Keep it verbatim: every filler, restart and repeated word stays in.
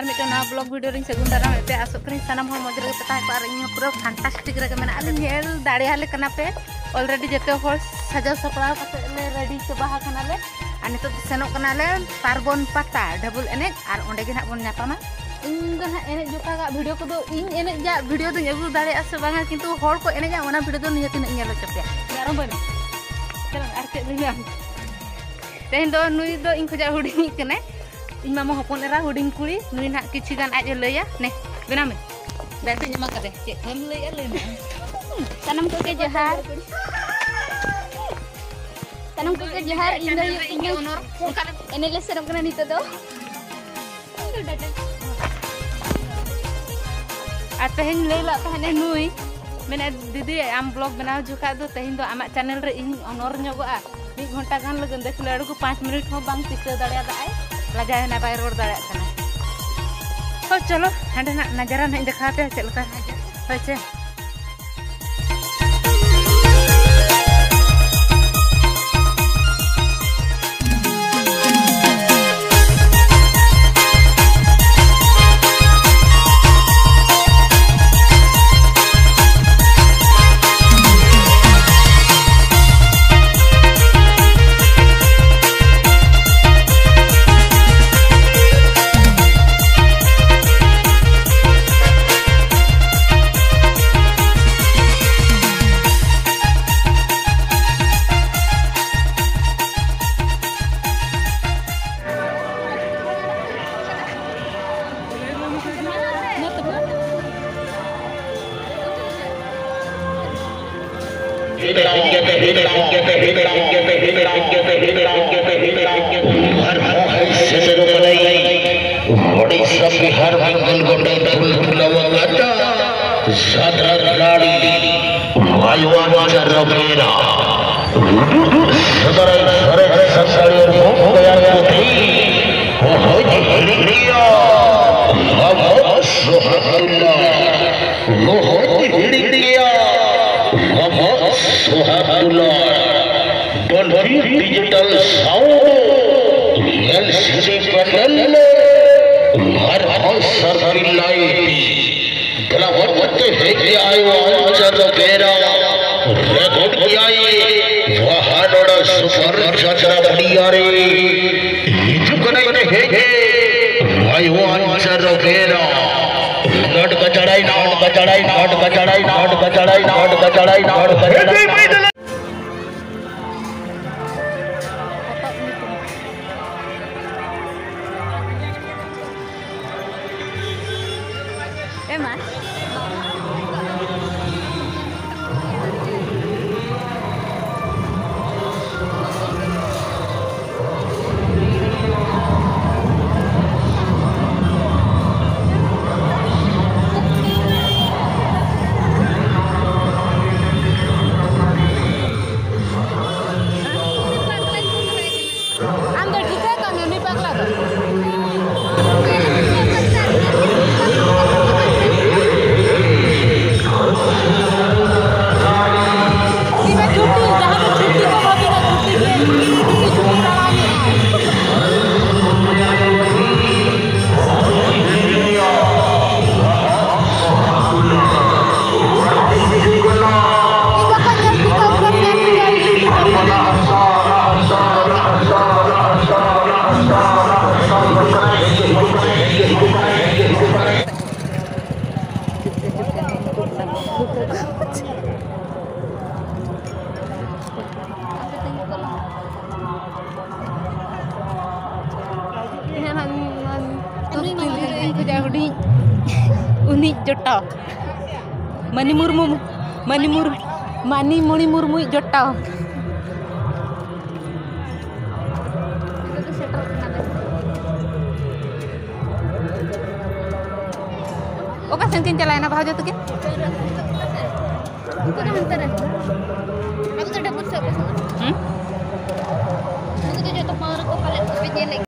ᱢᱤᱫᱴᱮᱱ ᱱᱟᱣᱟ blog video ᱨᱤᱧ ᱥᱟᱹᱜᱩᱱ ᱫᱟᱨᱟᱢᱮᱫ ᱯᱮ᱾ ᱟᱥᱚᱜ ᱠᱟᱹᱱᱟᱹᱧ ᱥᱟᱱᱟᱢ ᱦᱚᱲ ᱢᱚᱡᱽ ᱨᱮᱜᱮ ᱯᱮ ᱛᱟᱦᱮᱸ ᱠᱚᱜᱼᱟ ᱟᱨ ᱤᱧ ᱦᱚᱸ ᱯᱩᱨᱟᱹ ᱯᱷᱟᱱᱴᱟᱥᱴᱤᱠ ᱨᱮᱜᱮ ᱢᱮᱱᱟᱜ ᱞᱤᱧ᱾ ᱧᱮᱞ ᱫᱟᱲᱮᱭᱟᱞᱮ ᱠᱟᱱᱟ ᱯᱮ, ᱚᱞᱨᱮᱰᱤ ᱡᱚᱛᱚ ᱦᱚᱲ ᱥᱟᱡᱟᱣ ᱥᱟᱯᱲᱟᱣ ᱠᱟᱛᱮ ᱞᱮ ᱨᱮᱰᱤ ᱪᱟᱵᱟ ᱟᱠᱟᱱᱟᱞᱮ᱾ ᱟᱨ ᱱᱤᱛᱚᱜ ᱫᱚ ᱥᱮᱱᱚᱜ ᱠᱟᱱᱟᱞᱮ ᱯᱟᱨᱵᱚᱱ ᱯᱟᱛᱟ ᱰᱷᱟᱵᱩᱞ ᱮᱱᱮᱡ, ᱟᱨ ᱚᱸᱰᱮ ᱜᱮ ᱱᱟᱦᱟᱜ ᱵᱚᱱ ᱧᱟᱯᱟᱢᱟ᱾ ᱤᱧ ᱫᱚ ᱱᱟᱦᱟᱜ ᱮᱱᱮᱡ ᱡᱚᱠᱷᱟᱜᱟᱜ ᱵᱷᱤᱰᱤᱭᱳ ᱠᱚᱫᱚ, ᱤᱧ ᱮᱱᱮᱡᱟᱜ ᱵᱷᱤᱰᱤᱭᱳ ᱫᱚᱧ ᱟᱹᱜᱩ ᱫᱟᱲᱮᱭᱟᱜᱼᱟ ᱥᱮ ᱵᱟᱝᱟ, ᱠᱤᱱᱛᱩ ᱦᱚᱲ ᱠᱚ ᱮᱱᱮᱡᱟ ᱚᱱᱟ ᱵᱷᱤᱰᱤᱭᱳ ᱫᱚ ᱱᱤᱦᱟᱹᱛ ᱤᱧ ᱧᱮᱞ ᱦᱚᱪᱚ ᱯᱮᱭᱟ᱾ ᱟᱨᱚ ᱵᱟᱹᱧ ᱪᱟᱞᱟᱜ, ᱟᱨ ᱪᱮᱫ ᱞᱟᱹᱭ ᱢᱮ ᱟᱢ? ᱛᱮᱦᱮᱧ ᱫᱚ ᱱᱩᱭ ᱫᱚ ᱤᱧ ᱠᱷᱚᱱᱟᱜ ᱦᱩᱰᱤᱧᱤᱡ ᱠᱟᱱᱟᱭ, ᱤᱧ ᱢᱟᱢᱟ ᱦᱚᱯᱚᱱ ᱮᱨᱟ ᱦᱩᱰᱤᱧ ᱠᱩᱲᱤ᱾ ᱱᱩᱭ ᱱᱟᱦᱟᱜ ᱠᱤᱪᱷᱤ ᱜᱟᱱ ᱟᱡ ᱮ ᱞᱟᱹᱭᱟ᱾ ᱱᱮ, ᱵᱮᱱᱟᱣ ᱢᱮ᱾ ᱫᱟᱭᱤᱛᱛᱚᱧ ᱮᱢᱟ ᱠᱟᱫᱮ᱾ ᱪᱮᱫ ᱠᱚᱢ ᱞᱟᱹᱭᱟ, ᱞᱟᱹᱭ ᱢᱮ᱾ ᱥᱟᱱᱟᱢ ᱠᱚᱜᱮ ᱡᱚᱦᱟᱨ᱾ ᱥᱟᱱᱟᱢ ᱠᱚᱜᱮ ᱡᱚᱦᱟᱨ᱾ ᱤᱧ ᱫᱚ ᱦᱩᱭᱩᱜ ᱠᱟᱹᱱᱟᱹᱧ ᱚᱱᱚᱨ, ᱚᱱᱠᱟ ᱞᱮ ᱮᱱᱮᱡ ᱞᱮ ᱥᱮᱱᱚᱜ ᱠᱟᱱᱟ ᱱᱤᱛᱚᱜ ᱫᱚ᱾ ᱟᱨ ᱛᱮᱦᱮᱧ ᱞᱟᱹᱭ ᱞᱟᱜ ᱛᱟᱦᱮᱱᱮ ᱱᱩᱭ, ᱢᱮᱱᱮᱫ, "ᱫᱤᱫᱤ, ᱟᱢ ᱵᱞᱚᱜ ᱵᱮᱱᱟᱣ ᱡᱚᱠᱷᱟᱡ ᱫᱚ ᱛᱮᱦᱮᱧ ᱫᱚ ᱟᱢᱟᱜ ᱪᱮᱱᱮᱞ ᱨᱮ ᱤᱧ ᱚᱱᱚᱨ ᱧᱚᱜᱚᱜᱼᱟ᱾" ᱢᱤᱫ ᱜᱷᱚᱱᱴᱟ ᱜᱟᱱ ᱞᱟᱹᱜᱤᱫ ᱫᱮᱠᱷ ᱞᱟᱹᱲᱩ ᱠᱚ ᱯᱟᱸᱪ ᱢᱤᱱᱤᱴ ᱦᱚᱸ ᱵᱟᱝ ᱴᱤᱠᱟᱹᱣ ᱫᱟᱲᱮᱭᱟᱫᱟᱭ, ᱞᱟᱡᱟᱣ ᱮᱱᱟ, ᱵᱟᱭ ᱨᱚᱲ ᱫᱟᱲᱮᱭᱟᱜ ᱠᱟᱱᱟ᱾ ᱦᱳᱭ, ᱪᱚᱞᱚ, ᱦᱟᱸᱰᱮ ᱱᱟᱜ ᱱᱟᱡᱟᱨᱟ ᱱᱟᱜ ᱤᱧ ᱫᱮᱠᱷᱟᱣ ᱟᱯᱮᱭᱟ ᱪᱮᱫ ᱞᱮᱠᱟ᱾ ᱦᱳᱭ ᱪᱮ᱾ ᱥᱮᱴᱮᱨᱚᱜ ᱠᱟᱱᱟᱭ ᱳᱰᱤᱥᱟ, ᱵᱤᱦᱟᱨ, ᱵᱮᱝᱜᱚᱞ, ᱜᱚᱸᱰᱮ, ᱯᱷᱩᱞ ᱯᱷᱩᱞᱟᱣᱟ ᱠᱟᱴᱟ, ᱥᱟᱫᱨᱟ ᱱᱟᱲᱤ, ᱢᱟᱭᱣᱟ ᱪᱟᱨᱟ ᱵᱮᱨᱟ, ᱥᱚᱫᱚᱨᱟᱭ ᱥᱚᱨᱮᱥ ᱥᱟᱱᱛᱟᱲᱤ ᱵᱚᱠᱚᱭᱟᱱ ᱯᱩᱛᱷᱤ, ᱦᱚᱦᱚ ᱡᱤᱦᱤᱲᱤᱭᱟ, ᱟᱵᱚ ᱥᱚᱦᱟᱫᱩᱞᱞᱟ᱾ ᱢᱚᱦᱚᱡᱽ ᱦᱤᱲᱤᱧᱟ, ᱢᱚᱦᱚᱡᱽ ᱥᱚᱦᱟᱫᱩᱞᱟ᱾ Dolphin digital sound, L C D panel. ᱟᱨᱦᱚᱸ ᱥᱟᱨᱥᱟᱹᱨᱤ ᱞᱟᱭ ᱫᱮᱞᱟ ᱦᱚᱲ ᱠᱚᱛᱮ ᱦᱮᱡ ᱟᱭᱳ ᱟᱧᱪᱟᱨ ᱫᱚ ᱵᱮᱨᱟ ᱨᱮᱠᱚᱨᱰ ᱜᱮᱭᱟᱭ᱾ ᱣᱟᱦᱟ ᱱᱚᱰᱟ ᱥᱩᱯᱟᱨ ᱡᱟᱛᱨᱟ ᱯᱟᱹᱰᱤᱭᱟ ᱨᱮ ᱦᱤᱡᱩᱜ ᱠᱟᱱᱟᱭ ᱦᱮᱡ ᱜᱮ᱾ ᱟᱭᱳ ᱟᱧᱪᱟᱨ ᱫᱚ ᱵᱮᱨᱟ ᱱᱚᱰ ᱠᱟᱪᱟᱲᱟᱭ ᱱᱚᱰ ᱠᱟᱪᱟᱲᱟᱭ ᱱᱚᱰ ᱠᱟᱪᱟᱲᱟᱭ ᱱᱚᱰ ᱠᱟᱪᱟᱲᱟᱭ ᱱᱚᱰ ᱠᱟᱪᱟᱲᱟᱭ ᱱᱚᱰ ᱠᱟᱪᱟᱲᱟᱭ᱾ ᱮᱢᱟ᱾ ᱟᱢ ᱫᱚ ᱴᱷᱤᱠᱟᱹ ᱠᱟᱜ ᱢᱮ, ᱩᱱᱤ ᱯᱟᱜᱽᱞᱟ ᱫᱚ᱾ ᱤᱧ ᱢᱟ ᱪᱷᱩᱴᱤ, ᱡᱟᱦᱟᱸ ᱫᱚ ᱪᱷᱩᱴᱤ ᱠᱚ ᱵᱷᱟᱹᱜᱤ ᱫᱚ ᱪᱷᱩᱴᱤ ᱜᱮ, ᱪᱷᱩᱴᱤ ᱪᱷᱩᱴᱤ ᱫᱟᱬᱟᱱ ᱦᱩᱭᱩᱜᱼᱟ᱾ ᱦᱮᱸ, ᱱᱚᱣᱟ ᱛᱩᱫ ᱛᱤᱱ ᱨᱮᱜᱮᱧ ᱠᱷᱚᱡᱟ ᱦᱩᱰᱤᱧ, ᱩᱱᱤ ᱡᱚᱴᱟᱣ᱾ ᱢᱟᱹᱱᱤ ᱢᱩᱨᱢᱩ, ᱢᱟᱹᱱᱤ ᱢᱩᱨ-, ᱢᱟᱹᱱᱤ ᱢᱚᱬᱤ ᱢᱩᱨᱢᱩᱭᱤᱡ ᱡᱚᱴᱟᱣ᱾ ᱱᱤᱛᱚᱜ ᱫᱚ ᱥᱮᱴᱮᱨᱚᱜ ᱠᱟᱱᱟᱞᱮ᱾ ᱚᱠᱟ ᱥᱮᱱ ᱠᱤᱱ ᱪᱟᱞᱟᱣᱮᱱᱟ ᱵᱷᱟᱣᱡᱟᱹ ᱛᱟᱹᱠᱤᱱ? ᱩᱱᱠᱩ ᱫᱚ ᱦᱟᱱᱛᱮ ᱨᱮ᱾ ᱟᱵᱚ ᱫᱚ ᱰᱟᱵᱩᱨ ᱥᱮᱫ ᱠᱚ ᱪᱟᱞᱟᱜᱼᱟ᱾ ᱦᱩᱸ? ᱩᱱᱠᱩ ᱫᱚ ᱡᱚᱛᱚ ᱯᱟᱹᱣᱨᱟᱹ ᱠᱚ ᱯᱟᱞᱮᱫ ᱠᱚᱯᱮ ᱧᱮᱞᱮᱫ